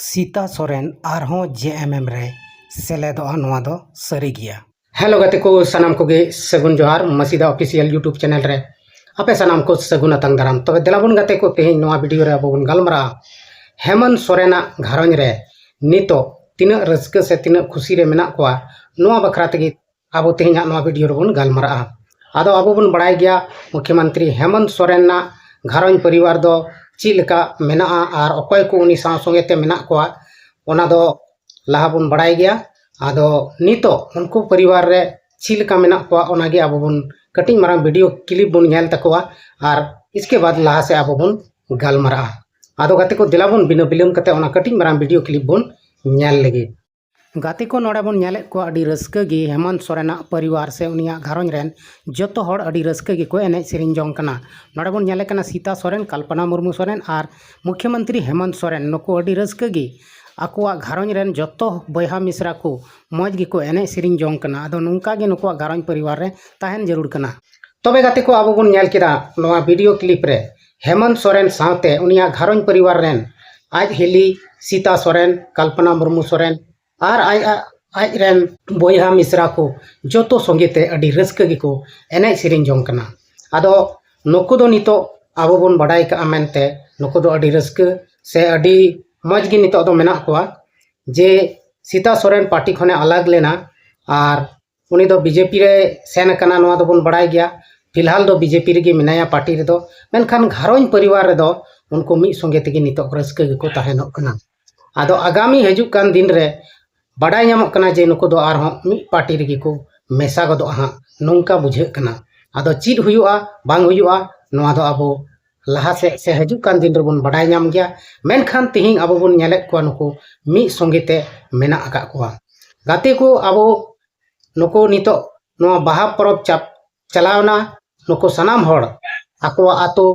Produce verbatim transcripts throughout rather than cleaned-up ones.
ᱥᱤᱛᱟ ᱥᱚᱨᱮᱱ ᱟᱨᱦᱚᱸ ᱡᱮ ᱮᱢ ᱮᱢ ᱨᱮ ᱥᱮᱞᱮᱫᱚᱜᱼᱟ, ᱱᱚᱣᱟ ᱫᱚ ᱥᱟᱹᱨᱤ ᱜᱮᱭᱟ᱾ ᱦᱮᱞᱳ ᱜᱟᱛᱮ ᱠᱚ, ᱥᱟᱱᱟᱢ ᱠᱚᱜᱮ ᱥᱟᱹᱜᱩᱱ ᱡᱚᱦᱟᱨ᱾ ᱢᱟᱹᱥᱤᱫᱟ ᱚᱯᱷᱤᱥᱤᱭᱟᱞ YouTube ᱪᱮᱱᱮᱞ ᱨᱮ ᱟᱯᱮ ᱥᱟᱱᱟᱢ ᱠᱚ ᱥᱟᱹᱜᱩᱱ ᱟᱛᱟᱝ ᱫᱟᱨᱟᱢ᱾ ᱛᱚᱵᱮ ᱫᱮᱞᱟ ᱵᱚᱱ ᱜᱟᱛᱮ ᱠᱚ, ᱛᱮᱦᱮᱧ ᱱᱚᱣᱟ ᱵᱷᱤᱰᱤᱭᱳ ᱨᱮ ᱟᱵᱚ ᱵᱚᱱ ᱜᱟᱞᱢᱟᱨᱟᱜᱼᱟ ᱦᱮᱢᱚᱱᱛ ᱥᱚᱨᱮᱱᱟᱜ ᱜᱷᱟᱨᱚᱸᱡᱽ ᱨᱮ ᱱᱤᱛᱚᱜ ᱛᱤᱱᱟᱹᱜ ᱨᱟᱹᱥᱠᱟᱹ ᱥᱮ ᱛᱤᱱᱟᱹᱜ ᱠᱷᱩᱥᱤ ᱨᱮ ᱢᱮᱱᱟᱜ ᱠᱚᱣᱟ, ᱱᱚᱣᱟ ᱵᱟᱠᱷᱨᱟ ᱛᱮᱜᱮ ᱟᱵᱚ ᱛᱮᱦᱮᱧᱟᱜ ᱱᱚᱣᱟ ᱵᱷᱤᱰᱤᱭᱳ ᱨᱮᱵᱚᱱ ᱜᱟᱞᱢᱟᱨᱟᱜᱼᱟ᱾ ᱟᱫᱚ ᱟᱵᱚ ᱵᱚᱱ ᱵᱟᱲᱟᱭ ᱜᱮᱭᱟ ᱢᱩᱠᱷᱭᱚᱢᱚᱱᱛᱨᱤ ᱦᱮᱢᱚᱱᱛ ᱥᱚᱨᱮᱱᱟᱜ ᱜᱷᱟᱨᱚᱸᱡᱽ ᱯᱚᱨᱤᱵᱟᱨ ᱫᱚ ᱪᱮᱫ ᱞᱮᱠᱟ ᱢᱮᱱᱟᱜᱼᱟ ᱟᱨ ᱚᱠᱚᱭ ᱠᱚ ᱩᱱᱤ ᱥᱟᱶ ᱥᱚᱸᱜᱮ ᱛᱮ ᱢᱮᱱᱟᱜ ᱠᱚᱣᱟ, ᱚᱱᱟ ᱫᱚ ᱞᱟᱦᱟ ᱵᱚᱱ ᱵᱟᱲᱟᱭ ᱜᱮᱭᱟ᱾ ᱟᱫᱚ ᱱᱤᱛᱚᱜ ᱩᱱᱠᱩ ᱯᱚᱨᱤᱵᱟᱨ ᱨᱮ ᱪᱮᱫ ᱞᱮᱠᱟ ᱢᱮᱱᱟᱜ ᱠᱚᱣᱟ, ᱚᱱᱟᱜᱮ ᱟᱵᱚ ᱵᱚᱱ ᱠᱟᱹᱴᱤᱡ ᱢᱟᱨᱟᱝ ᱵᱷᱤᱰᱤᱭᱳ ᱠᱞᱤᱯ ᱵᱚᱱ ᱧᱮᱞ ᱛᱟᱠᱚᱣᱟ ᱟᱨ ᱤᱥᱠᱮ ᱵᱟᱫ ᱞᱟᱦᱟ ᱥᱮᱫ ᱟᱵᱚ ᱵᱚᱱ ᱜᱟᱞᱢᱟᱨᱟᱜᱼᱟ᱾ ᱟᱫᱚ ᱜᱟᱛᱮ ᱠᱚ, ᱫᱮᱞᱟ ᱵᱚᱱ ᱵᱤᱱᱟᱹ ᱵᱤᱞᱚᱢ ᱠᱟᱛᱮ ᱚᱱᱟ ᱠᱟᱹᱴᱤᱡ ᱢᱟᱨᱟᱝ ᱵᱷᱤᱰᱤᱭᱳ ᱠᱞᱤᱯ ᱵᱚᱱ ᱧᱮᱞ ᱞᱮᱜᱮ᱾ ᱜᱟᱛᱮ ᱠᱚ, ᱱᱚᱰᱮ ᱵᱚᱱ ᱧᱮᱞᱮᱫ ᱠᱚᱣᱟ ᱟᱹᱰᱤ ᱨᱟᱹᱥᱠᱟᱹ ᱜᱮ ᱦᱮᱢᱚᱱᱛ ᱥᱚᱨᱮᱱᱟᱜ ᱯᱚᱨᱤᱵᱟᱨ ᱥᱮ ᱩᱱᱤᱭᱟᱜ ᱜᱷᱟᱨᱚᱸᱡᱽ ᱨᱮᱱ ᱡᱚᱛᱚ ᱦᱚᱲ ᱟᱹᱰᱤ ᱨᱟᱹᱥᱠᱟᱹ ᱜᱮᱠᱚ ᱮᱱᱮᱡ ᱥᱮᱨᱮᱧ ᱡᱚᱝ ᱠᱟᱱᱟ᱾ ᱱᱚᱰᱮ ᱵᱚᱱ ᱧᱮᱞᱮ ᱠᱟᱱᱟ ᱥᱤᱛᱟ ᱥᱚᱨᱮᱱ, ᱠᱚᱞᱯᱚᱱᱟ ᱢᱩᱨᱢᱩ ᱥᱚᱨᱮᱱ ᱟᱨ ᱢᱩᱠᱷᱭᱚᱢᱚᱱᱛᱨᱤ ᱦᱮᱢᱚᱱᱛ ᱥᱚᱨᱮᱱ, ᱱᱩᱠᱩ ᱟᱹᱰᱤ ᱨᱟᱹᱥᱠᱟᱹ ᱜᱮ ᱟᱠᱚᱣᱟᱜ ᱜᱷᱟᱨᱚᱸᱡᱽ ᱨᱮᱱ ᱡᱚᱛᱚ ᱵᱚᱭᱦᱟ ᱢᱤᱥᱨᱟ ᱠᱚ ᱢᱚᱡᱽ ᱜᱮᱠᱚ ᱮᱱᱮᱡ ᱥᱮᱨᱮᱧ ᱡᱚᱝ ᱠᱟᱱᱟ᱾ ᱟᱫᱚ ᱱᱚᱝᱠᱟ ᱜᱮ ᱱᱩᱠᱩᱣᱟᱜ ᱜᱷᱟᱨᱚᱸᱡᱽ ᱯᱚᱨᱤᱵᱟᱨ ᱨᱮ ᱛᱟᱦᱮᱱ ᱡᱟᱹᱨᱩᱲ ᱠᱟᱱᱟ᱾ ᱛᱚᱵᱮ ᱜᱟᱛᱮ ᱠᱚ, ᱟᱵᱚ ᱵᱚᱱ ᱧᱮᱞ ᱠᱮᱫᱟ ᱱᱚᱣᱟ ᱵᱷᱤᱰᱤᱭᱳ ᱠᱞᱤᱯ ᱨᱮ ᱦᱮᱢᱚᱱᱛ ᱥᱚᱨᱮᱱ ᱥᱟᱶᱛᱮ ᱩᱱᱤᱭᱟᱜ ᱜᱷᱟᱨᱚᱸᱡᱽ ᱯᱚᱨᱤᱵᱟᱨ ᱨᱮᱱ ᱟᱡ ᱦᱤᱞᱤ ᱥᱤᱛᱟ ᱥᱚᱨᱮᱱ, ᱠᱚᱞᱯᱚᱱᱟ ᱢᱩᱨᱢᱩ ᱥᱚᱨᱮᱱ ᱟᱨ ᱟᱡ, ᱟᱡ ᱨᱮᱱ ᱵᱚᱭᱦᱟ ᱢᱤᱥᱨᱟ ᱠᱚ ᱡᱚᱛᱚ ᱥᱚᱸᱜᱮ ᱛᱮ ᱟᱹᱰᱤ ᱨᱟᱹᱥᱠᱟᱹ ᱜᱮᱠᱚ ᱮᱱᱮᱡ ᱥᱮᱨᱮᱧ ᱡᱚᱝ ᱠᱟᱱᱟ᱾ ᱟᱫᱚ ᱱᱩᱠᱩ ᱫᱚ ᱱᱤᱛᱚᱜ ᱟᱵᱚ ᱵᱚᱱ ᱵᱟᱰᱟᱭ ᱠᱟᱜᱼᱟ ᱢᱮᱱᱛᱮ ᱱᱩᱠᱩ ᱫᱚ ᱟᱹᱰᱤ ᱨᱟᱹᱥᱠᱟᱹ ᱥᱮ ᱟᱹᱰᱤ ᱢᱚᱡᱽ ᱜᱮ ᱱᱤᱛᱚᱜ ᱫᱚ ᱢᱮᱱᱟᱜ ᱠᱚᱣᱟ᱾ ᱡᱮ ᱥᱤᱛᱟ ᱥᱚᱨᱮᱱ ᱯᱟᱨᱴᱤ ᱠᱷᱚᱱᱮ ᱟᱞᱟᱜᱽ ᱞᱮᱱᱟ ᱟᱨ ᱩᱱᱤ ᱫᱚ ᱵᱤᱡᱮᱯᱤ ᱨᱮ ᱥᱮᱱ ᱟᱠᱟᱱᱟ, ᱱᱚᱣᱟ ᱫᱚᱵᱚᱱ ᱵᱟᱲᱟᱭ ᱜᱮᱭᱟ᱾ ᱯᱷᱤᱞᱦᱟᱞ ᱫᱚ ᱵᱤᱡᱮᱯᱤ ᱨᱮᱜᱮ ᱢᱮᱱᱟᱭᱟ ᱯᱟᱨᱴᱤ ᱨᱮᱫᱚ, ᱢᱮᱱᱠᱷᱟᱱ ᱜᱷᱟᱨᱚᱸᱡᱽ ᱯᱚᱨᱤᱵᱟᱨ ᱨᱮᱫᱚ ᱩᱱᱠᱩ ᱢᱤᱫ ᱥᱚᱸᱜᱮ ᱛᱮᱜᱮ ᱱᱤᱛᱚᱜ ᱨᱟᱹᱥᱠᱟᱹ ᱜᱮᱠᱚ ᱛᱟᱦᱮᱱᱚᱜ ᱠᱟᱱᱟ᱾ ᱟᱫᱚ ᱟᱜᱟᱢᱤ ᱦᱤᱡᱩᱜ ᱠᱟᱱ ᱫᱤᱱ ᱨᱮ ᱵᱟᱰᱟᱭ ᱧᱟᱢᱚᱜ ᱠᱟᱱᱟ ᱡᱮ ᱱᱩᱠᱩ ᱫᱚ ᱟᱨᱦᱚᱸ ᱢᱤᱫ ᱯᱟᱨᱴᱤ ᱨᱮᱜᱮ ᱠᱚ ᱢᱮᱥᱟ ᱜᱚᱫᱚᱜᱼᱟ ᱦᱟᱸᱜ, ᱱᱚᱝᱠᱟ ᱵᱩᱡᱷᱟᱹᱜ ᱠᱟᱱᱟ᱾ ᱟᱫᱚ ᱪᱮᱫ ᱦᱩᱭᱩᱜᱼᱟ ᱵᱟᱝ ᱦᱩᱭᱩᱜᱼᱟ, ᱱᱚᱣᱟ ᱫᱚ ᱟᱵᱚ ᱞᱟᱦᱟ ᱥᱮᱫ ᱥᱮ ᱦᱤᱡᱩᱜ ᱠᱟᱱ ᱫᱤᱱ ᱨᱮᱵᱚᱱ ᱵᱟᱰᱟᱭ ᱧᱟᱢ ᱜᱮᱭᱟ᱾ ᱢᱮᱱᱠᱷᱟᱱ ᱛᱤᱦᱤᱧ ᱟᱵᱚ ᱵᱚᱱ ᱧᱮᱞᱮᱫ ᱠᱚᱣᱟ ᱱᱩᱠᱩ ᱢᱤᱫ ᱥᱚᱸᱜᱮ ᱛᱮ ᱢᱮᱱᱟᱜ ᱟᱠᱟᱫ ᱠᱚᱣᱟ᱾ ᱜᱟᱛᱮ ᱠᱚ, ᱟᱵᱚ ᱱᱩᱠᱩ ᱱᱤᱛᱚᱜ ᱱᱚᱣᱟ ᱵᱟᱦᱟ ᱯᱚᱨᱚᱵᱽ ᱪᱟᱯ-, ᱪᱟᱞᱟᱣᱱᱟ, ᱱᱩᱠᱩ ᱥᱟᱱᱟᱢ ᱦᱚᱲ ᱟᱠᱚᱣᱟᱜ ᱟᱛᱳ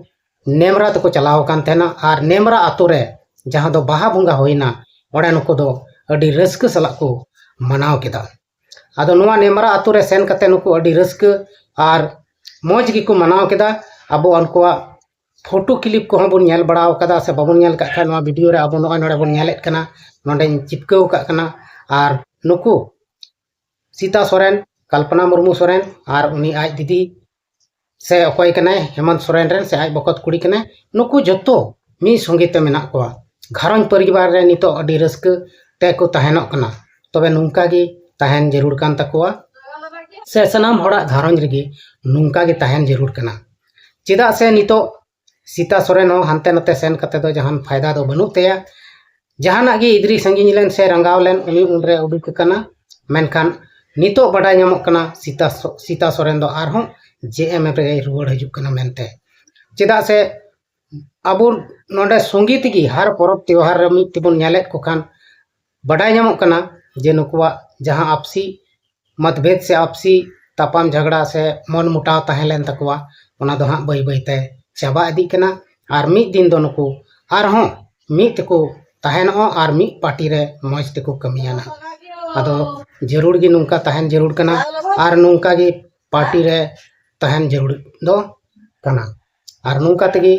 ᱱᱮᱢᱨᱟ ᱛᱮᱠᱚ ᱪᱟᱞᱟᱣ ᱟᱠᱟᱱ ᱛᱟᱦᱮᱱᱟ ᱟᱨ ᱱᱮᱢᱨᱟ ᱟᱛᱳ ᱨᱮ ᱡᱟᱦᱟᱸ ᱫᱚ ᱵᱟᱦᱟ ᱵᱚᱸᱜᱟ ᱦᱩᱭᱱᱟ, ᱚᱸᱰᱮ ᱱᱩᱠᱩ ᱫᱚ ᱟᱹᱰᱤ ᱨᱟᱹᱥᱠᱟᱹ ᱥᱟᱞᱟᱜ ᱠᱚ ᱢᱟᱱᱟᱣ ᱠᱮᱫᱟ᱾ ᱟᱫᱚ ᱱᱚᱣᱟ ᱱᱮᱢᱨᱟ ᱟᱛᱳ ᱨᱮ ᱥᱮᱱ ᱠᱟᱛᱮ ᱱᱩᱠᱩ ᱟᱹᱰᱤ ᱨᱟᱹᱥᱠᱟᱹ ᱟᱨ ᱢᱚᱡᱽ ᱜᱮᱠᱚ ᱢᱟᱱᱟᱣ ᱠᱮᱫᱟ᱾ ᱟᱵᱚ ᱩᱱᱠᱩᱣᱟᱜ ᱯᱷᱳᱴᱳ ᱠᱞᱤᱯ ᱠᱚᱦᱚᱸ ᱵᱚᱱ ᱧᱮᱞ ᱵᱟᱲᱟ ᱟᱠᱟᱫᱟ, ᱥᱮ ᱵᱟᱵᱚᱱ ᱧᱮᱞ ᱟᱠᱟᱫ ᱠᱷᱟᱱ, ᱱᱚᱣᱟ ᱵᱷᱤᱰᱤᱭᱳ ᱨᱮ ᱟᱵᱚ ᱱᱚᱜᱼᱚᱭ ᱱᱚᱰᱮ ᱵᱚᱱ ᱧᱮᱞᱮᱫ ᱠᱟᱱᱟ, ᱱᱚᱰᱮᱧ ᱪᱤᱯᱠᱟᱹᱣ ᱟᱠᱟᱫ ᱠᱟᱱᱟ᱾ ᱟᱨ ᱱᱩᱠᱩ ᱥᱤᱛᱟ ᱥᱚᱨᱮᱱ, ᱠᱚᱞᱯᱚᱱᱟ ᱢᱩᱨᱢᱩ ᱥᱚᱨᱮᱱ, ᱟᱨ ᱩᱱᱤ ᱟᱡ ᱫᱤᱫᱤ ᱥᱮ ᱚᱠᱚᱭ ᱠᱟᱱᱟᱭ, ᱦᱮᱢᱚᱱᱛ ᱥᱚᱨᱮᱱ ᱨᱮᱱ ᱥᱮ ᱟᱡ ᱵᱚᱠᱚᱛ ᱠᱩᱲᱤ ᱠᱟᱱᱟᱭ, ᱱᱩᱠᱩ ᱡᱚᱛᱚ ᱢᱤᱫ ᱥᱚᱸᱜᱮ ᱛᱮ ᱢᱮᱱᱟᱜ ᱠᱚᱣᱟ᱾ ᱜᱷᱟᱨᱚᱸᱡᱽ ᱯᱚᱨᱤᱵᱟᱨ ᱨᱮ ᱱᱤᱛᱚᱜ ᱟᱹᱰᱤ ᱨᱟᱹᱥᱠᱟᱹ ᱛᱮᱠᱚ ᱛᱟᱦᱮᱱᱚᱜ ᱠᱟᱱᱟ᱾ ᱛᱚᱵᱮ ᱱᱚᱝᱠᱟ ᱜᱮ ᱛᱟᱦᱮᱱ ᱡᱟᱹᱨᱩᱲ ᱠᱟᱱ ᱛᱟᱠᱚᱣᱟ, ᱥᱮ ᱥᱟᱱᱟᱢ ᱦᱚᱲᱟᱜ ᱜᱷᱟᱨᱚᱸᱡᱽ ᱨᱮᱜᱮ ᱱᱚᱝᱠᱟ ᱜᱮ ᱛᱟᱦᱮᱱ ᱡᱟᱹᱨᱩᱲ ᱠᱟᱱᱟ᱾ ᱪᱮᱫᱟᱜ ᱥᱮ ᱱᱤᱛᱚᱜ ᱥᱤᱛᱟ ᱥᱚᱨᱮᱱ ᱦᱚᱸ ᱦᱟᱱᱛᱮ ᱱᱟᱛᱮ ᱥᱮᱱ ᱠᱟᱛᱮ ᱫᱚ ᱡᱟᱦᱟᱱ ᱯᱷᱟᱭᱫᱟ ᱫᱚ ᱵᱟᱹᱱᱩᱜ ᱛᱟᱭᱟ᱾ ᱡᱟᱦᱟᱱᱟᱜ ᱜᱮ ᱤᱫᱨᱤ ᱥᱟᱺᱜᱤᱧ ᱞᱮᱱ ᱥᱮ ᱨᱟᱸᱜᱟᱣ ᱞᱮᱱ, ᱩᱱᱤ ᱩᱱᱨᱮ ᱩᱰᱩᱠ ᱟᱠᱟᱱᱟ᱾ ᱢᱮᱱᱠᱷᱟᱱ ᱱᱤᱛᱚᱜ ᱵᱟᱰᱟᱭ ᱧᱟᱢᱚᱜ ᱠᱟᱱᱟ, ᱥᱤᱛᱟ ᱥᱚ-, ᱥᱤᱛᱟ ᱥᱚᱨᱮᱱ ᱫᱚ ᱟᱨᱦᱚᱸ ᱡᱮ ᱮᱢ ᱮᱢ ᱨᱮ ᱨᱩᱣᱟᱹᱲ ᱦᱤᱡᱩᱜ ᱠᱟᱱᱟ ᱢᱮᱱᱛᱮ᱾ ᱪᱮᱫᱟᱜ ᱥᱮ ᱟᱵᱚ ᱱᱚᱰᱮ ᱥᱚᱸᱜᱮ ᱛᱮᱜᱮ ᱦᱟᱨ ᱯᱚᱨᱚᱵᱽ ᱛᱮᱣᱦᱟᱨ ᱨᱮ ᱢᱤᱫ ᱛᱮᱵᱚᱱ ᱧᱮᱞᱮᱫ ᱠᱚ ᱠᱷᱟᱱ ᱵᱟᱰᱟᱭ ᱧᱟᱢᱚᱜ ᱠᱟᱱᱟ ᱡᱮ ᱱᱩᱠᱩᱣᱟᱜ ᱡᱟᱦᱟᱸ ᱟᱯᱥᱤ ᱢᱚᱛᱵᱷᱮᱫ ᱥᱮ ᱟᱯᱥᱤ ᱛᱟᱯᱟᱢ ᱡᱷᱟᱜᱽᱲᱟ ᱥᱮ ᱢᱚᱱ ᱢᱩᱴᱟᱣ ᱛᱟᱦᱮᱸ ᱞᱮᱱ ᱛᱟᱠᱚᱣᱟ, ᱚᱱᱟ ᱫᱚ ᱦᱟᱸᱜ ᱵᱟᱹᱭ ᱵᱟᱹᱭ ᱛᱮ ᱪᱟᱵᱟ ᱤᱫᱤᱜ ᱠᱟᱱᱟ᱾ ᱟᱨ ᱢᱤᱫ ᱫᱤᱱ ᱫᱚ ᱱᱩᱠᱩ ᱟᱨᱦᱚᱸ ᱢᱤᱫ ᱛᱮᱠᱚ ᱛᱟᱦᱮᱱᱚᱜᱼᱟ ᱟᱨ ᱢᱤᱫ ᱯᱟᱨᱴᱤ ᱨᱮ ᱢᱚᱡᱽ ᱛᱮᱠᱚ ᱠᱟᱹᱢᱤᱭᱟ ᱱᱟᱦᱟᱜ᱾ ᱟᱫᱚ ᱡᱟᱹᱨᱩᱲ ᱜᱮ ᱱᱚᱝᱠᱟ ᱛᱟᱦᱮᱱ ᱡᱟᱹᱨᱩᱲ ᱠᱟᱱᱟ ᱟᱨ ᱱᱚᱝᱠᱟ ᱜᱮ ᱯᱟᱨᱴᱤ ᱨᱮ ᱛᱟᱦᱮᱱ ᱡᱟᱹᱨᱩᱲ ᱫᱚ ᱠᱟᱱᱟ᱾ ᱟᱨ ᱱᱚᱝᱠᱟ ᱛᱮᱜᱮ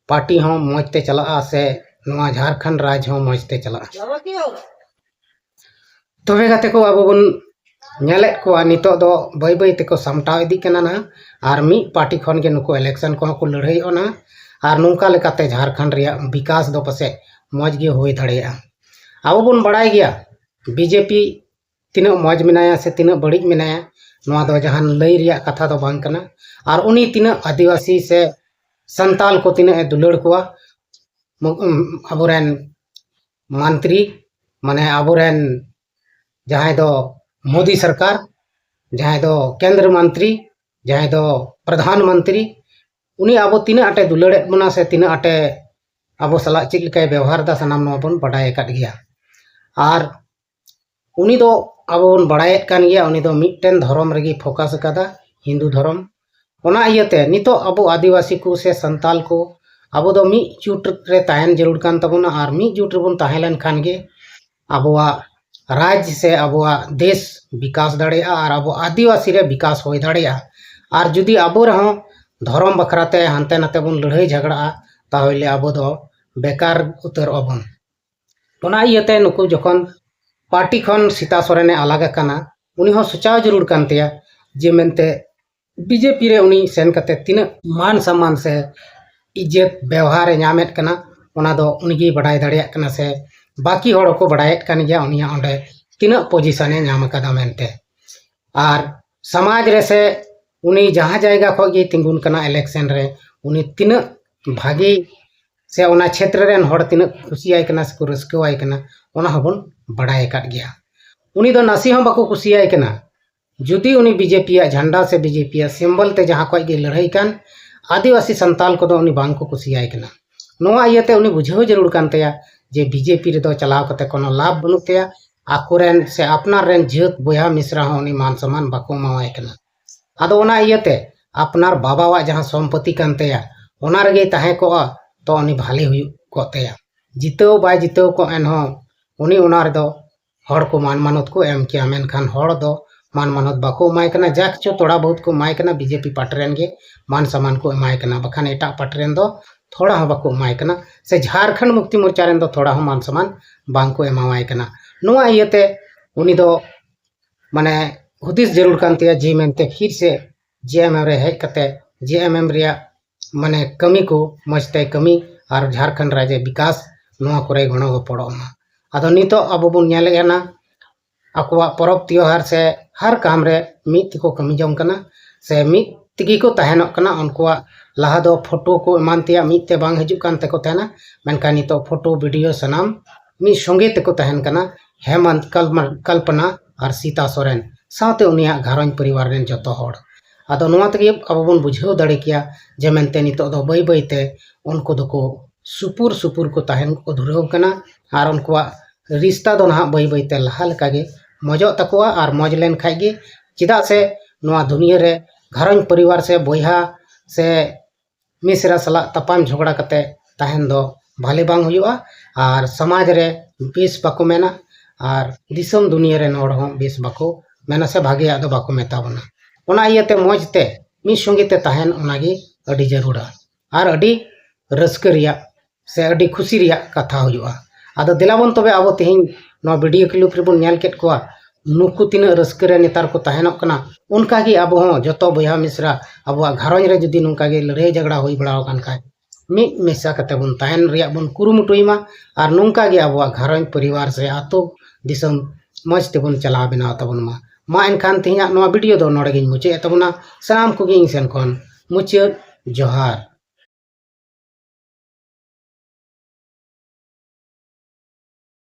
ᱯᱟᱨᱴᱤ ᱦᱚᱸ ᱢᱚᱡᱽ ᱛᱮ ᱪᱟᱞᱟᱜᱼᱟ ᱥᱮ ᱱᱚᱣᱟ ᱡᱷᱟᱲᱠᱷᱚᱸᱰ ᱨᱟᱡᱽ ᱦᱚᱸ ᱢᱚᱡᱽ ᱛᱮ ᱪᱟᱞᱟᱜᱼᱟ᱾ ᱛᱚᱵᱮ ᱜᱟᱛᱮ ᱠᱚ, ᱟᱵᱚ ᱵᱚᱱ ᱧᱮᱞᱮᱫ ᱠᱚᱣᱟ ᱱᱤᱛᱚᱜ ᱫᱚ ᱵᱟᱹᱭ ᱵᱟᱹᱭ ᱛᱮᱠᱚ ᱥᱟᱢᱴᱟᱣ ᱤᱫᱤᱜ ᱠᱟᱱᱟ ᱱᱟᱦᱟᱜ᱾ ᱟᱨ ᱢᱤᱫ ᱯᱟᱨᱴᱤ ᱠᱷᱚᱱ ᱜᱮ ᱱᱩᱠᱩ ᱤᱞᱮᱠᱥᱚᱱ ᱠᱚᱦᱚᱸ ᱠᱚ ᱞᱟᱹᱲᱦᱟᱹᱭᱚᱜᱼᱟ ᱱᱟᱦᱟᱜ᱾ ᱟᱨ ᱱᱚᱝᱠᱟ ᱞᱮᱠᱟᱛᱮ ᱡᱷᱟᱲᱠᱷᱚᱸᱰ ᱨᱮᱭᱟᱜ ᱵᱤᱠᱟᱥ ᱫᱚ ᱯᱟᱥᱮᱡ ᱢᱚᱡᱽ ᱜᱮ ᱦᱩᱭ ᱫᱟᱲᱮᱭᱟᱜᱼᱟ᱾ ᱟᱵᱚ ᱵᱚᱱ ᱵᱟᱲᱟᱭ ᱜᱮᱭᱟ ᱵᱤᱡᱮᱯᱤ ᱛᱤᱱᱟᱹᱜ ᱢᱚᱡᱽ ᱢᱮᱱᱟᱭᱟ ᱥᱮ ᱛᱤᱱᱟᱹᱜ ᱵᱟᱹᱲᱤᱡ ᱢᱮᱱᱟᱭᱟ, ᱱᱚᱣᱟ ᱫᱚ ᱡᱟᱦᱟᱱ ᱞᱟᱹᱭ ᱨᱮᱭᱟᱜ ᱠᱟᱛᱷᱟ ᱫᱚ ᱵᱟᱝ ᱠᱟᱱᱟ᱾ ᱟᱨ ᱩᱱᱤ ᱛᱤᱱᱟᱹᱜ ᱟᱹᱫᱤᱵᱟᱹᱥᱤ ᱥᱮ ᱥᱟᱱᱛᱟᱞ ᱠᱚ ᱛᱤᱱᱟᱹᱜ ᱮ ᱫᱩᱞᱟᱹᱲ ᱠᱚᱣᱟ, ᱢᱚ-, ᱩᱢ, ᱟᱵᱚᱨᱮᱱ ᱢᱚᱱᱛᱨᱤ, ᱢᱟᱱᱮ ᱟᱵᱚᱨᱮᱱ ᱡᱟᱦᱟᱸᱭ ᱫᱚ ᱢᱳᱫᱤ ᱥᱚᱨᱠᱟᱨ, ᱡᱟᱦᱟᱸᱭ ᱫᱚ ᱠᱮᱱᱫᱨᱚ ᱢᱚᱱᱛᱨᱤ, ᱡᱟᱦᱟᱸᱭ ᱫᱚ ᱯᱨᱚᱫᱷᱟᱱ ᱢᱚᱱᱛᱨᱤ, ᱩᱱᱤ ᱟᱵᱚ ᱛᱤᱱᱟᱹᱜ ᱟᱸᱴᱮ ᱫᱩᱞᱟᱹᱲᱮᱫ ᱵᱚᱱᱟ ᱥᱮ ᱛᱤᱱᱟᱹᱜ ᱟᱸᱴᱮ ᱟᱵᱚ ᱥᱟᱞᱟᱜ ᱪᱮᱫ ᱞᱮᱠᱟᱭ ᱵᱮᱣᱦᱟᱨ ᱮᱫᱟ, ᱥᱟᱱᱟᱢ ᱱᱚᱣᱟ ᱵᱚᱱ ᱵᱟᱰᱟᱭ ᱟᱠᱟᱫ ᱜᱮᱭᱟ᱾ ᱟᱨ ᱩᱱᱤ ᱫᱚ ᱟᱵᱚ ᱵᱚᱱ ᱵᱟᱲᱟᱭᱮᱫ ᱠᱟᱱ ᱜᱮᱭᱟ, ᱩᱱᱤ ᱫᱚ ᱢᱤᱫᱴᱮᱱ ᱫᱷᱚᱨᱚᱢ ᱨᱮᱜᱮ ᱯᱷᱳᱠᱟᱥ ᱟᱠᱟᱫᱟ, ᱦᱤᱱᱫᱩ ᱫᱷᱚᱨᱚᱢ᱾ ᱚᱱᱟ ᱤᱭᱟᱹᱛᱮ ᱱᱤᱛᱚᱜ ᱟᱵᱚ ᱟᱹᱫᱤᱵᱟᱹᱥᱤ ᱠᱚ ᱥᱮ ᱥᱟᱱᱛᱟᱞ ᱠᱚ, ᱟᱵᱚ ᱫᱚ ᱢᱤᱫ ᱡᱩᱴ ᱨᱮ ᱛᱟᱦᱮᱱ ᱡᱟᱹᱨᱩᱲ ᱠᱟᱱ ᱛᱟᱵᱚᱱᱟ᱾ ᱟᱨ ᱢᱤᱫ ᱡᱩᱴ ᱨᱮᱵᱚᱱ ᱛᱟᱦᱮᱸ ᱞᱮᱱ ᱠᱷᱟᱱ ᱜᱮ ᱟᱵᱚᱣᱟᱜ ᱨᱟᱡᱽ ᱥᱮ ᱟᱵᱚᱣᱟᱜ ᱫᱮᱥ ᱵᱤᱠᱟᱥ ᱫᱟᱲᱮᱭᱟᱜᱼᱟ ᱟᱨ ᱟᱵᱚ ᱟᱹᱫᱤᱵᱟᱹᱥᱤ ᱨᱮ ᱵᱤᱠᱟᱥ ᱦᱩᱭ ᱫᱟᱲᱮᱭᱟᱜᱼᱟ᱾ ᱟᱨ ᱡᱩᱫᱤ ᱟᱵᱚ ᱨᱮᱦᱚᱸ ᱫᱷᱚᱨᱚᱢ ᱵᱟᱠᱷᱨᱟ ᱛᱮ ᱦᱟᱱᱛᱮ ᱱᱟᱛᱮ ᱵᱚᱱ ᱞᱟᱹᱲᱦᱟᱹᱭ ᱡᱷᱟᱜᱽᱲᱟᱜᱼᱟ, ᱛᱟᱦᱚᱞᱮ ᱟᱵᱚ ᱫᱚ ᱵᱮᱠᱟᱨ ᱩᱛᱟᱹᱨᱚᱜᱼᱟ ᱵᱚᱱ᱾ ᱚᱱᱟ ᱤᱭᱟᱹᱛᱮ ᱱᱩᱠᱩ ᱡᱚᱠᱷᱚᱱ ᱯᱟᱨᱴᱤ ᱠᱷᱚᱱ ᱥᱤᱛᱟ ᱥᱚᱨᱮᱱᱮ ᱟᱞᱟᱜ ᱟᱠᱟᱱᱟ, ᱩᱱᱤ ᱦᱚᱸ ᱥᱚᱪᱟᱣ ᱡᱟᱹᱨᱩᱲ ᱠᱟᱱ ᱛᱟᱭᱟ ᱡᱮ ᱢᱮᱱᱛᱮ ᱵᱤᱡᱮᱯᱤ ᱨᱮ ᱩᱱᱤ ᱥᱮᱱ ᱠᱟᱛᱮ ᱛᱤᱱᱟᱹᱜ ᱢᱟᱱ ᱥᱚᱢᱢᱟᱱ ᱥᱮ ᱤᱡᱽᱡᱚᱛ ᱵᱮᱣᱦᱟᱨ ᱮ ᱧᱟᱢᱮᱫ ᱠᱟᱱᱟ, ᱚᱱᱟ ᱫᱚ ᱩᱱᱤᱜᱮᱭ ᱵᱟᱰᱟᱭ ᱫᱟᱲᱮᱭᱟᱜ ᱠᱟᱱᱟ ᱥᱮ ᱵᱟᱹᱠᱤ ᱦᱚᱲ ᱦᱚᱸᱠᱚ ᱵᱟᱰᱟᱭᱮᱫ ᱠᱟᱱ ᱜᱮᱭᱟ ᱩᱱᱤᱭᱟᱜ ᱚᱸᱰᱮ ᱛᱤᱱᱟᱹᱜ ᱯᱚᱡᱤᱥᱚᱱᱮ ᱧᱟᱢ ᱟᱠᱟᱫᱟ ᱢᱮᱱᱛᱮ᱾ ᱟᱨ ᱥᱚᱢᱟᱡᱽ ᱨᱮ ᱥᱮ ᱩᱱᱤ ᱡᱟᱦᱟᱸ ᱡᱟᱭᱜᱟ ᱠᱷᱚᱱ ᱜᱮᱭ ᱛᱤᱸᱜᱩᱱ ᱠᱟᱱᱟ ᱤᱞᱮᱠᱥᱚᱱ ᱨᱮ, ᱩᱱᱤ ᱛᱤᱱᱟᱹᱜ ᱵᱷᱟᱜᱮ ᱥᱮ ᱚᱱᱟ ᱪᱷᱮᱛᱨᱚ ᱨᱮᱱ ᱦᱚᱲ ᱛᱤᱱᱟᱹᱜ ᱠᱩᱥᱤᱭᱟᱭ ᱠᱟᱱᱟ ᱥᱮᱠᱚ ᱨᱟᱹᱥᱠᱟᱹᱣᱟᱭ ᱠᱟᱱᱟ, ᱚᱱᱟ ᱦᱚᱸᱵᱚᱱ ᱵᱟᱰᱟᱭ ᱟᱠᱟᱫ ᱜᱮᱭᱟ᱾ ᱩᱱᱤ ᱫᱚ ᱱᱟᱥᱮ ᱦᱚᱸ ᱵᱟᱠᱚ ᱠᱩᱥᱤᱭᱟᱭ ᱠᱟᱱᱟ᱾ ᱡᱩᱫᱤ ᱩᱱᱤ ᱵᱤᱡᱮᱯᱤᱭᱟᱜ ᱡᱷᱟᱱᱰᱟ ᱥᱮ ᱵᱤᱡᱮᱯᱤᱭᱟᱜ ᱥᱤᱢᱵᱚᱞ ᱛᱮ ᱡᱟᱦᱟᱸ ᱠᱷᱚᱱ ᱜᱮ ᱞᱟᱹᱲᱦᱟᱹᱭ ᱠᱟᱱ, ᱟᱹᱫᱤᱵᱟᱹᱥᱤ ᱥᱟᱱᱛᱟᱞ ᱠᱚᱫᱚ ᱩᱱᱤ ᱵᱟᱝ ᱠᱚ ᱠᱩᱥᱤᱭᱟᱭ ᱠᱟᱱᱟ᱾ ᱱᱚᱣᱟ ᱤᱭᱟᱹᱛᱮ ᱩᱱᱤ ᱵᱩᱡᱷᱟᱹᱣ ᱡᱟᱹᱨᱩᱲ ᱠᱟᱱ ᱛᱟᱭᱟ ᱡᱮ ᱵᱤᱡᱮᱯᱤ ᱨᱮᱫᱚ ᱪᱟᱞᱟᱣ ᱠᱟᱛᱮ ᱠᱳᱱᱳ ᱞᱟᱵᱷ ᱵᱟᱹᱱᱩᱜ ᱛᱟᱭᱟ᱾ ᱟᱠᱚᱨᱮᱱ ᱥᱮ ᱟᱯᱱᱟᱨ ᱨᱮᱱ ᱡᱟᱹᱛ ᱵᱚᱭᱦᱟ ᱢᱤᱥᱨᱟ ᱦᱚᱸ ᱩᱱᱤ ᱢᱟᱱ ᱥᱚᱢᱢᱟᱱ ᱵᱟᱠᱚ ᱮᱢᱟᱣᱟᱭ ᱠᱟᱱᱟ᱾ ᱟᱫᱚ ᱚᱱᱟ ᱤᱭᱟᱹᱛᱮ ᱟᱯᱱᱟᱨ ᱵᱟᱵᱟᱣᱟᱜ ᱡᱟᱦᱟᱸ ᱥᱚᱢᱯᱚᱛᱤ ᱠᱟᱱ ᱛᱟᱭᱟ, ᱚᱱᱟ ᱨᱮᱜᱮᱭ ᱛᱟᱦᱮᱸ ᱠᱚᱜᱼᱟ, ᱛᱚ ᱩᱱᱤ ᱵᱷᱟᱞᱮ ᱦᱩᱭᱩᱜ ᱠᱚᱜ ᱛᱟᱭᱟ᱾ ᱡᱤᱛᱟᱹᱣ ᱵᱟᱭ ᱡᱤᱛᱟᱹᱣ ᱠᱚᱜ ᱮᱱᱦᱚᱸ ᱩᱱᱤ ᱚᱱᱟ ᱨᱮᱫᱚ ᱦᱚᱲ ᱠᱚ ᱢᱟᱱ ᱢᱟᱱᱚᱛ ᱠᱚ ᱮᱢ ᱠᱮᱭᱟ, ᱢᱮᱱᱠᱷᱟᱱ ᱦᱚᱲ ᱫᱚ ᱢᱟᱱ ᱢᱟᱱᱚᱛ ᱵᱟᱠᱚ ᱮᱢᱟᱭ ᱠᱟᱱᱟ᱾ ᱡᱟ ᱠᱤᱪᱷᱩ ᱛᱷᱚᱲᱟ ᱵᱚᱦᱩᱛ ᱠᱚ ᱮᱢᱟᱭ ᱠᱟᱱᱟ, ᱵᱤᱡᱮᱯᱤ ᱯᱟᱨᱴᱤ ᱨᱮᱱ ᱜᱮ ᱢᱟᱱ ᱥᱚᱢᱢᱟᱱ ᱠᱚ ᱮᱢᱟᱭ ᱠᱟᱱᱟ, ᱵᱟᱠᱷᱟᱱ ᱮᱴᱟᱜ ᱯᱟᱨᱴᱤ ᱨᱮᱱ ᱫᱚ ᱛᱷᱚᱲᱟ ᱦᱚᱸ ᱵᱟᱠᱚ ᱮᱢᱟᱭ ᱠᱟᱱᱟ, ᱥᱮ ᱡᱷᱟᱨᱠᱷᱚᱸᱰ ᱢᱩᱠᱛᱤ ᱢᱳᱨᱪᱟ ᱨᱮᱱ ᱫᱚ ᱛᱷᱚᱲᱟ ᱦᱚᱸ ᱢᱟᱱ ᱥᱚᱢᱢᱟᱱ ᱵᱟᱝ ᱠᱚ ᱮᱢᱟᱣᱟᱭ ᱠᱟᱱᱟ᱾ ᱱᱚᱣᱟ ᱤᱭᱟᱹᱛᱮ ᱩᱱᱤ ᱫᱚ ᱢᱟᱱᱮ ᱦᱩᱫᱤᱥ ᱡᱟᱹᱨᱩᱲ ᱠᱟᱱ ᱛᱟᱭᱟ ᱡᱮ ᱢᱮᱱᱛᱮ ᱯᱷᱤᱨ ᱥᱮ ᱡᱮ ᱮᱢ ᱮᱢ ᱨᱮ ᱦᱮᱡ ᱠᱟᱛᱮ ᱡᱮ ᱮᱢ ᱮᱢ ᱨᱮᱭᱟᱜ ᱢᱟᱱᱮ ᱠᱟᱹᱢᱤ ᱠᱚ ᱢᱚᱡᱽ ᱛᱮ ᱠᱟᱹᱢᱤ ᱟᱨ ᱡᱷᱟᱨᱠᱷᱚᱸᱰ ᱨᱟᱡᱽ ᱵᱤᱠᱟᱥ ᱱᱚᱣᱟ ᱠᱚᱨᱮ ᱜᱚᱲᱚ ᱜᱚᱯᱚᱲᱚᱜ ᱢᱟ᱾ ᱟᱫᱚ ᱱᱤᱛᱚᱜ ᱟᱵᱚ ᱵᱚᱱ ᱧᱮᱞᱮᱫ ᱠᱟᱱᱟ ᱟᱠᱚᱣᱟᱜ ᱯᱚᱨᱚᱵᱽ ᱛᱮᱣᱦᱟᱨ ᱥᱮ ᱦᱟᱨ ᱠᱟᱢ ᱨᱮ ᱢᱤᱫ ᱛᱮᱠᱚ ᱠᱟᱹᱢᱤ ᱡᱚᱝ ᱠᱟᱱᱟ ᱥᱮ ᱢᱤᱫ ᱛᱮᱜᱮ ᱠᱚ ᱛᱟᱦᱮᱱᱚᱜ ᱠᱟᱱᱟ᱾ ᱩᱱᱠᱩᱣᱟᱜ ᱞᱟᱦᱟ ᱫᱚ ᱯᱷᱳᱴᱳ ᱠᱚ ᱮᱢᱟᱱ ᱛᱮᱭᱟᱜ ᱢᱤᱫ ᱛᱮ ᱵᱟᱝ ᱦᱤᱡᱩᱜ ᱠᱟᱱ ᱛᱟᱠᱚ ᱛᱟᱦᱮᱱᱟ, ᱢᱮᱱᱠᱷᱟᱱ ᱱᱤᱛᱚᱜ ᱯᱷᱳᱴᱳ ᱵᱷᱤᱰᱤᱭᱳ ᱥᱟᱱᱟᱢ ᱢᱤᱫ ᱥᱚᱸᱜᱮ ᱛᱮᱠᱚ ᱛᱟᱦᱮᱱ ᱠᱟᱱᱟ, ᱦᱮᱢᱟᱱᱛ, ᱠᱟᱞᱢᱟ-, ᱠᱟᱞᱯᱚᱱᱟ ᱟᱨ ᱥᱤᱛᱟ ᱥᱚᱨᱮᱱ ᱥᱟᱶᱛᱮ ᱩᱱᱤᱭᱟᱜ ᱜᱷᱟᱨᱚᱸᱡᱽ ᱯᱚᱨᱤᱵᱟᱨ ᱨᱮᱱ ᱡᱚᱛᱚ ᱦᱚᱲ᱾ ᱟᱫᱚ ᱱᱚᱣᱟ ᱛᱮᱜᱮ ᱟᱵᱚ ᱵᱚᱱ ᱵᱩᱡᱷᱟᱹᱣ ᱫᱟᱲᱮ ᱠᱮᱭᱟ ᱡᱮ ᱢᱮᱱᱛᱮ ᱱᱤᱛᱚᱜ ᱫᱚ ᱵᱟᱹᱭ ᱵᱟᱹᱭ ᱛᱮ ᱩᱱᱠᱩ ᱫᱚᱠᱚ ᱥᱩᱯᱩᱨ ᱥᱩᱯᱩᱨ ᱠᱚ ᱛᱟᱦᱮᱱ ᱠᱚ ᱫᱷᱩᱨᱟᱹᱣ ᱠᱟᱱᱟ ᱟᱨ ᱩᱱᱠᱩᱣᱟᱜ ᱨᱤᱥᱛᱟ ᱫᱚ ᱱᱟᱦᱟᱜ ᱵᱟᱹᱭ ᱵᱟᱹᱭ ᱛᱮ ᱞᱟᱦᱟ ᱞᱮᱠᱟ ᱜᱮ ᱢᱚᱡᱚᱜ ᱛᱟᱠᱚᱣᱟ ᱟᱨ ᱢᱚᱡᱽ ᱞᱮᱱ ᱠᱷᱟᱡ ᱜᱮ, ᱪᱮᱫᱟᱜ ᱥᱮ ᱱᱚᱣᱟ ᱫᱩᱱᱤᱭᱟᱹ ᱨᱮ ᱜᱷᱟᱨᱚᱸᱡᱽ ᱯᱚᱨᱤᱵᱟᱨ ᱥᱮ ᱵᱚᱭᱦᱟ ᱥᱮ ᱢᱤᱥᱨᱟ ᱥᱟᱞᱟᱜ ᱛᱟᱯᱟᱢ ᱡᱷᱚᱜᱽᱲᱟ ᱠᱟᱛᱮ ᱛᱟᱦᱮᱱ ᱫᱚ ᱵᱷᱟᱞᱮ ᱵᱟᱝ ᱦᱩᱭᱩᱜᱼᱟ᱾ ᱟᱨ ᱥᱚᱢᱟᱡᱽ ᱨᱮ ᱵᱮᱥ ᱵᱟᱠᱚ ᱢᱮᱱᱟ ᱟᱨ ᱫᱤᱥᱚᱢ ᱫᱩᱱᱤᱭᱟᱹ ᱨᱮᱱ ᱦᱚᱲ ᱦᱚᱸ ᱵᱮᱥ ᱵᱟᱠᱚ ᱢᱮᱱᱟ ᱥᱮ ᱵᱷᱟᱜᱮᱭᱟᱜ ᱫᱚ ᱵᱟᱠᱚ ᱢᱮᱛᱟ ᱵᱚᱱᱟ᱾ ᱚᱱᱟ ᱤᱭᱟᱹᱛᱮ ᱢᱚᱡᱽ ᱛᱮ ᱢᱤᱫ ᱥᱚᱸᱜᱮ ᱛᱮ ᱛᱟᱦᱮᱱ, ᱚᱱᱟᱜᱮ ᱟᱹᱰᱤ ᱡᱟᱹᱨᱩᱲᱟ ᱟᱨ ᱟᱹᱰᱤ ᱨᱟᱹᱥᱠᱟᱹ ᱨᱮᱭᱟᱜ ᱥᱮ ᱟᱹᱰᱤ ᱠᱷᱩᱥᱤ ᱨᱮᱭᱟᱜ ᱠᱟᱛᱷᱟ ᱦᱩᱭᱩᱜᱼᱟ᱾ ᱟᱫᱚ ᱫᱮᱞᱟ ᱵᱚᱱ ᱛᱚᱵᱮ, ᱟᱵᱚ ᱛᱮᱦᱮᱧ ᱱᱚᱣᱟ video clip ᱨᱮᱵᱚᱱ ᱧᱮᱞ ᱠᱮᱫ ᱠᱚᱣᱟ, ᱱᱩᱠᱩ ᱛᱤᱱᱟᱹᱜ ᱨᱟᱹᱥᱠᱟᱹ ᱨᱮ ᱱᱮᱛᱟᱨ ᱠᱚ ᱛᱟᱦᱮᱱᱚᱜ ᱠᱟᱱᱟ᱾ ᱚᱱᱠᱟ ᱜᱮ ᱟᱵᱚ ᱦᱚᱸ ᱡᱚᱛᱚ ᱵᱚᱭᱦᱟ ᱢᱤᱥᱨᱟ ᱟᱵᱚᱣᱟᱜ ᱜᱷᱟᱨᱚᱸᱡᱽ ᱨᱮ ᱡᱩᱫᱤ ᱱᱚᱝᱠᱟ ᱜᱮ ᱞᱟᱹᱲᱦᱟᱹᱭ ᱡᱷᱟᱜᱽᱲᱟ ᱦᱩᱭ ᱵᱟᱲᱟ ᱟᱠᱟᱱ ᱠᱷᱟᱡ, ᱢᱤᱫ ᱢᱮᱥᱟ ᱠᱟᱛᱮ ᱵᱚᱱ ᱛᱟᱦᱮᱱ ᱨᱮᱭᱟᱜ ᱵᱚᱱ ᱠᱩᱨᱩᱢᱩᱴᱩᱭ ᱢᱟ ᱟᱨ ᱱᱚᱝᱠᱟ ᱜᱮ ᱟᱵᱚᱣᱟᱜ ᱜᱷᱟᱨᱚᱸᱡᱽ ᱯᱚᱨᱤᱵᱟᱨ ᱥᱮ ᱟᱛᱳ ᱫᱤᱥᱚᱢ ᱢᱚᱡᱽ ᱛᱮᱵᱚᱱ ᱪᱟᱞᱟᱣ ᱵᱮᱱᱟᱣ ᱛᱟᱵᱚᱱ ᱢᱟ᱾ ᱢᱟ ᱮᱱᱠᱷᱟᱱ ᱛᱮᱦᱮᱧᱟᱜ ᱱᱚᱣᱟ video ᱫᱚ ᱱᱚᱰᱮ ᱜᱤᱧ ᱢᱩᱪᱟᱹᱫ ᱮᱫ ᱛᱟᱵᱚᱱᱟ᱾ ᱥᱟᱱᱟᱢ ᱠᱚᱜᱮ ᱤᱧ ᱥᱮᱱ ᱠᱷᱚᱱ ᱢᱩᱪᱟᱹᱫ ᱡᱚᱦᱟᱨ᱾